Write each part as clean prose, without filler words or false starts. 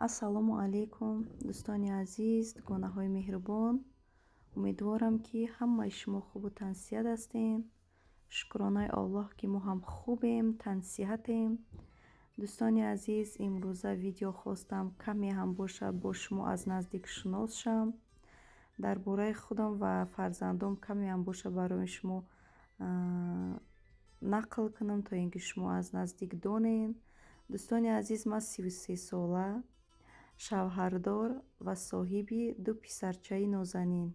Ассалому алайкум, дӯстони азиз, дугонаҳои меҳрубон. Умедворам, ки ҳамаи шумо хубу тансиҳат ҳастем. Шукронаи Аллоҳ, ки мо ҳам хубем, тансиҳатем. Дӯстони азиз, имрӯза видео хостам, каме ҳам бошад, бо шумо аз наздик шинос шам. Дар бораи худам ва фарзандом каме ҳам бошад барои шумо нақл кунам, то ин ки шумо аз наздик донед. Дӯстони азиз, ман 33 сола, шавҳардор ва соҳиби ду писарчаи нозанин.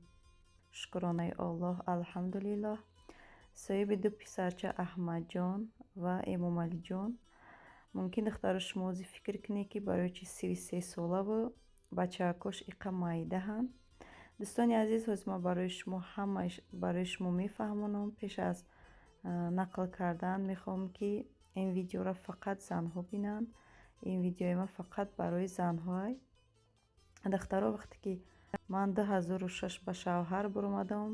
Шукронаи Аллоҳ, алҳамдулиллоҳ. Соҳиби ду писарча, Аҳмадҷон ва Эмомалиҷон. Мумкин, духтаро, шумо ҳозир фикр кунед, ки барои чи 33 солаву бачаакош иқа майдаҳанд. Дӯстони азиз, ҳозир ман барои шумо ҳамааш барои шумо мефаҳмонам. Пеш аз нақл кардан мехоҳам, ки ин видеоро фақат занҳо бинанд. Ин видеои ман фақат барои занҳоай. Духтаро, вақте ки ман 2006 ба шавҳар баромадам,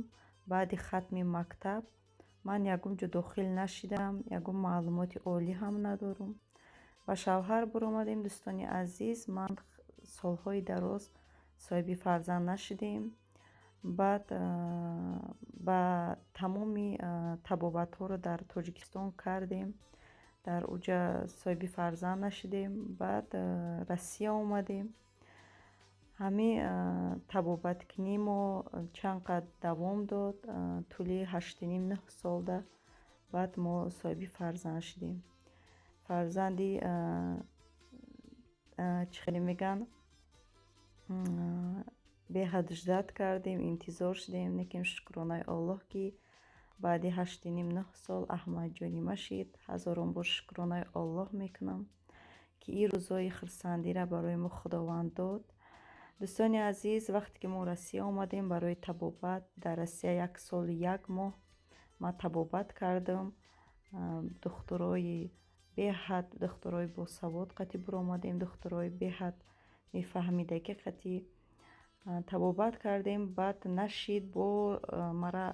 баъди хатми мактаб ман ягон ҷо дохил нашидам, ягон маълумоти олӣ ҳам надорам. Ба шавҳар баромадем, дӯстони азиз, ман солҳои дароз соҳиби фарзанд нашидем. Баъд ба тамоми табобатҳоро дар Тоҷикистон кардем, дар уҷа соҳиби фарзанд нашидем. Баъд Россия омадем. Ҳамин табобаткунӣ мо чанд қад давом дод, тӯли 8,5, 9 солда баъд мо соҳиби фарзанд шудем. Фарзанди, чӣ хеле мегӯянд, беҳад ждать кардем, интизор шудем, лекин шукронаи Аллоҳ, ки баъди 8,5, 9 сол Аҳмадҷони ма шид. Ҳазорон бор шукронаи Аллоҳ мекунам, ки ин рӯзҳои хурсандиро барои мо Худованд дод. Дӯстони азиз, вақте ки мо Россия омадем барои табобат, дар Россия як солу як моҳ ман табобат кардам. Духтурои беҳад, духтурои босавод қатӣ буромадем, духтурои беҳад мефаҳмидагӣ қатӣ табобат кардем. Баъд нашид, бо мара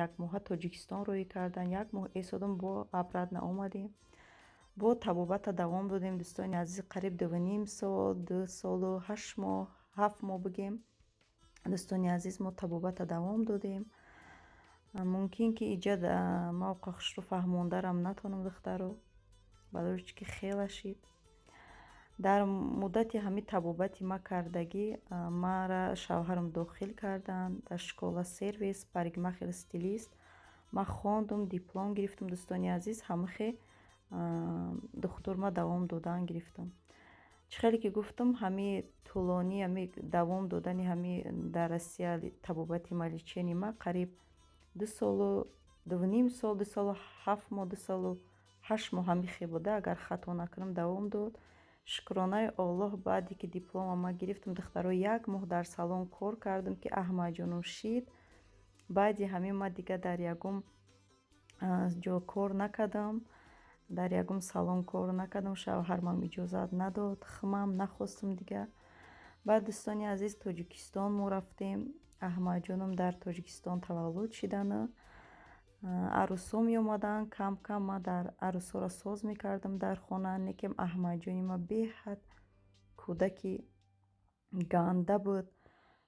як моҳа Тоҷикистон роҳӣ карданд. Як моҳ эсодам, бо обратно омадем, бо табобата давом додем. Дӯстони азиз, қариб 2,5 сол, 2 солу 8 моҳ, 7 моҳ бигем, дӯстони азиз, мо табобата давом додем. Мумкин ки иҷа мавқеъ хушрӯ фаҳмондарам натонам, духтаро, барои чӣ ки хела шид. Дар муддати ҳамин табобати ма кардагӣ мара шавҳарам дохил карданд дар школа сервис парикмахер стилист. Ман хондум, диплом гирифтам. Дӯстони азиз, ҳамахе духтур ма давом додан гирифтам. Чӣ хеле ки гуфтам, ҳами тӯлонӣ, ҳами давом додани ҳами дар Россия табобати ма, лечение ма қариб 2 солу 2,5 сол, 2 солу 7 моҳ, 2 солу 8 моҳ ҳамихе буда, агар хато накунам, давом дод. Шукронаи Аллоҳ, баъде ки диплома ма гирифтам, духтаро, як моҳ дар салон кор кардам, ки Аҳмадҷонум шид. Баъди ҳамин ма дига дар ягон ҷо кор накардам, дар ягон салон кор накардам. Шавҳармам иҷозат надод, худам нахостам дига. Баъд, дӯстони азиз, Тоҷикистон мо рафтем. Аҳмадҷонам дар Тоҷикистон таваллуд шидану арӯсҳо меомаданд. Кам кам ман дар арӯсҳоро соз мекардам дар хона. Лекин Аҳмадҷони ма беҳад кӯдаки ганда буд,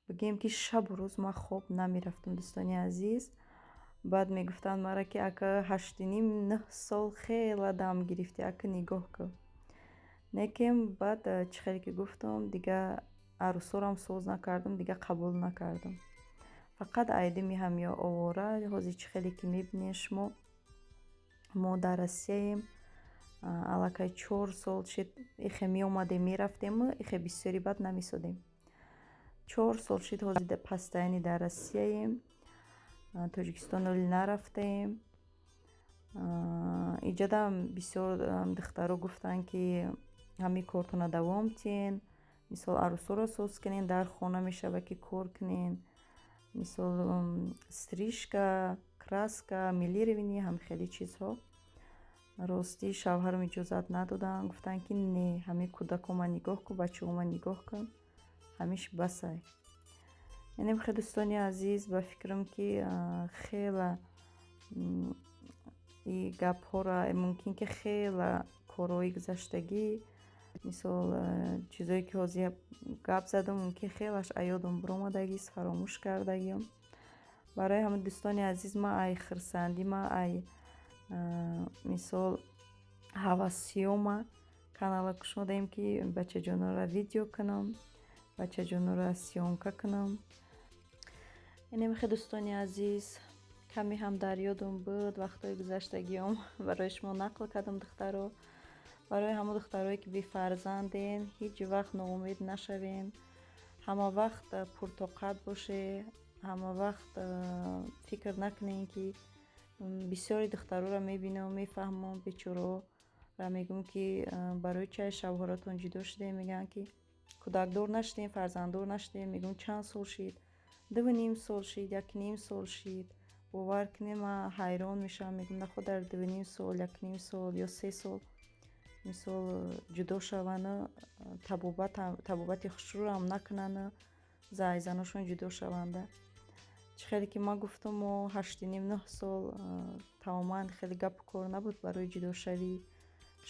бигем ки шабу рӯз ман хоб намерафтам, дӯстони азиз. Баъд мегуфтанд мара, ки ака, 8,5, 9 сол хела дам гирифтӣ, ака, нигоҳ кун. Лекин баъд, чӣ хеле ки гуфтам, дига арӯсҳорам соз накардам, дига қабул накардам. Фақат айдими ҳамё овора. Ҳозир, чӣ хеле ки мебинед шумо, мо дар Россияем, аллакай 4 сол шид. Ихе меомадем, мерафтему, ихе бисёри баъд намесодем. 4 сол шид, ҳозир постоянно дар Россияем, Тоҷикистон оли нарафтем. Иҷадам бисёр духтаро гуфтанд, ки ҳамин кортона давом тиҳен, мисол, арӯсҳоро соз кунен, дар хона мешавад, ки кор кунен, мисол, стрижка, краска, мелирование, ҳам хеле чизҳо. Ростӣ, шавҳарам иҷозат надоданд, гуфтанд, ки не, ҳамин кӯдакома нигоҳ кун, бачаҳома нигоҳ кун, ҳамиш басай. Яъне хе, дӯстони азиз, ба фикрам, ки хела и гапҳоро мумкин ки хела корҳои гузаштагӣ. Мисол, чизое ки ҳозир гап задам, мумкин хелаш аёдам биромадагист, фаромӯш кардагиам. Барои ҳама, дӯстони азиз, ма ай хирсандӣ, ма ай, мисол, ҳавасиёма канала кушодаем, ки бачаҷонора видео кунам, бачаҷонора съёмка кунам. Инемихе, дӯстони азиз, каме ҳам дар ёдам буд, вақтҳои гузаштагиём барои шумо нақл кардам. Духтаро, барои ҳамон духтарое ки бефарзанден, ҳеҷ вақт ноумед нашавем, ҳама вақт пуртоқат боше, ҳама вақт фикр накунем, ки бисёри духтароро мебинам, мефаҳмам, бечораро мегӯм, ки барои чай шавҳаротон ҷудо шудем? Мегӯянд, ки кӯдакдор нашудем, фарзанддор нашудем. Мегӯм: «Чанд сол шид?» 2,5 сол шид, 1,5 сол шид. Бовар кунед, ман ҳайрон мешавам. Мегӯм: «Наход дар 2,5 сол, 1,5 сол ё 3 сол, мисол, ҷудо шавану табобати хушрӯам накунану зайзаношон ҷудо шаванда?» Чӣ хеле ки ман гуфтам, мо 8,5, 9 сол тамоман хеле гапу кор набуд барои ҷудошавӣ.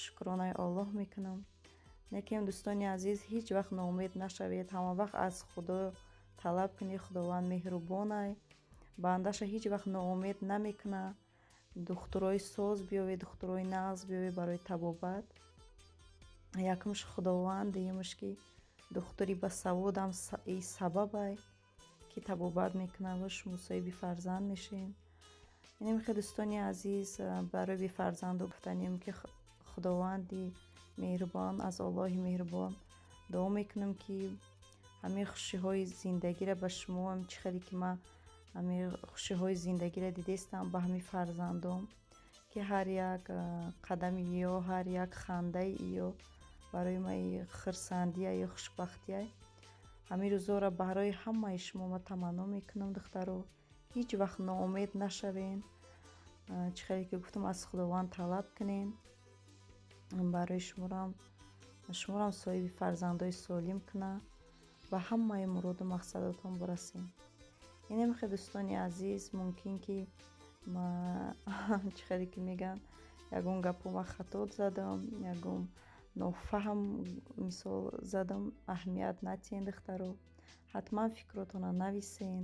Шукронаи Оллоҳ мекунам. Лекин, дӯстони азиз, ҳеҷ вақт ноумед нашавед, ҳама вақт аз Худо талаб кунед. Худованд меҳрубонай, бандаша ҳеҷ вақт ноумед намекунад. Духтурои соз биёвед, духтурои нағз биёвед барои табобат. Якумш Худованд, дуюмаш ки духтури басаводам сабабай, ки табобат мекунад ва шумо соҳиби фарзанд мешавед. Инамихе, дӯстони азиз, барои бефарзанду гуфтанем, ки Худованди меҳрубон, аз Оллоҳи меҳрубон дуо мекунам, ки ҳамин хушиҳои зиндагиро ба шумо, чӣ хеле ки ман ҳамин хушиҳои зиндагиро дидестам ба ҳамин фарзандом, ки ҳар як қадами ё ҳар як хандаи ё барои ман хурсандия ё хушбахтия. Ҳамин рӯзҳоро барои ҳамаи шумо ман таманно мекунам. Духтаро, ҳеҷ вақт ноумед нашавен. Чӣ хеле ки гуфтам, аз Худованд талаб кунен, барои шуморам соҳиби фарзандои солим кунад, ба ҳамаи муроду мақсадотон бирасем. Инамихе, дӯстони азиз, мумкин ки чӣ хеле ки мегӯянд, ягон гапо ман хато задам, ягон нофаҳм, мисол, задам, аҳамият натиҳен. Духтаро, ҳатман фикротонро нависен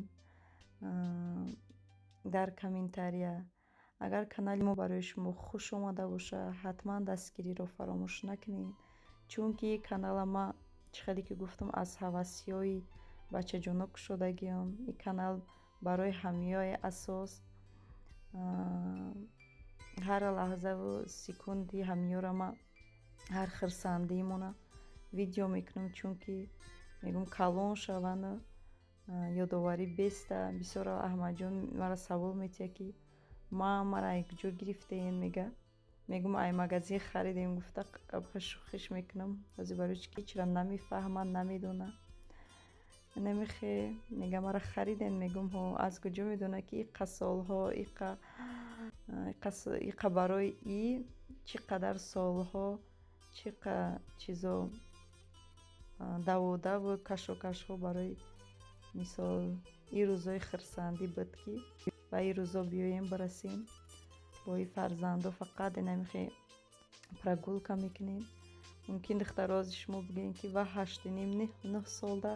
дар комментария. Агар канали мо барои шумо хуш омада бошад, ҳатман дастгириро фаромӯш накунед, чунки канала ма, чӣ хеле ки гуфтам, аз ҳавасиҳои бачаҷоно кушодагиам. Ин канал барои ҳамиёи асос, ҳар лаҳзаву секунди ҳамиёра ма, ҳар хирсандиимона видео мекунам, чунки мегӯм, калон шавану ёдоварӣ беста. Бисёр Аҳмадҷон мара савол метиҳад, ки ма мара ай куҷо гирифтеен? Мега. Мегӯм: «Ай магазин харидем», гуфта шӯхиш мекунам. Ҳозир барои чи ки ҳечра намефаҳмад, намедонад. Намехе мега: «Мара хариден?» Мегӯм: «Ҳо». Аз куҷо медонад, ки иқа солҳо, иқа барои и чӣ қадар солҳо, чӣ қа чизо, даводаву кашокашҳо барои, мисол, ин рӯзҳои хирсандӣ буд, ки ба ин рӯзҳо биёем, бирасем. Бо ин фарзандо фақат инамихе прогулка мекунем. Мумкин, духтаро, ози шумо бигӯем, ки ва 8,5, 9 солда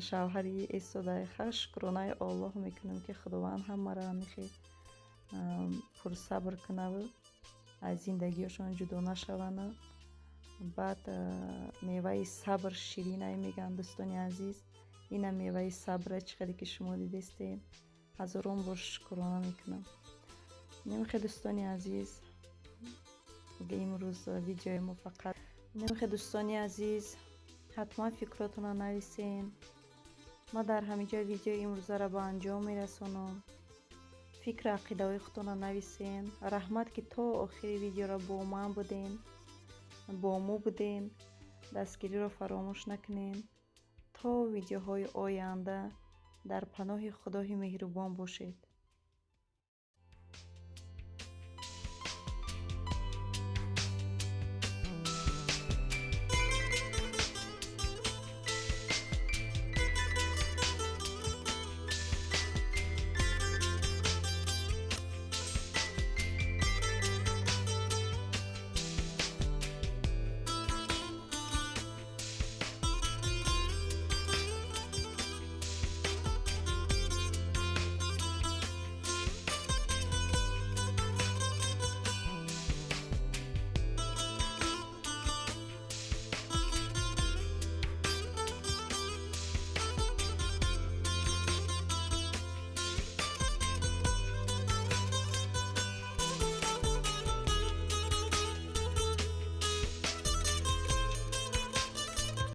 шавҳари истода. Ха, шукронаи Оллоҳ мекунам, ки Худованд ҳамаро ҳамихе пурсабр кунаву аз зиндагиҳошон ҷудо нашавану баъд меваи сабр ширинай, мегӯянд, дӯстони азиз. Ина меваи сабра, чӣ хеле ки шумо дидестед. Ҳазорон бор шукрона мекунам. Немихе, дӯстони азиз, имрӯз видеои мо фақат немихе. Дӯстони азиз, ҳатман фикротонро нависен. Ма дар ҳамин ҷо видеои имрӯзаро ба анҷом мерасонам. Фикру ақидаҳои худтонро нависен. Раҳмат, ки то охири видеоро бо ман буден, бо мо буден. Дастгириро фаромӯш накунен. То видеоҳои оянда дар паноҳи Худои меҳрубон бошед.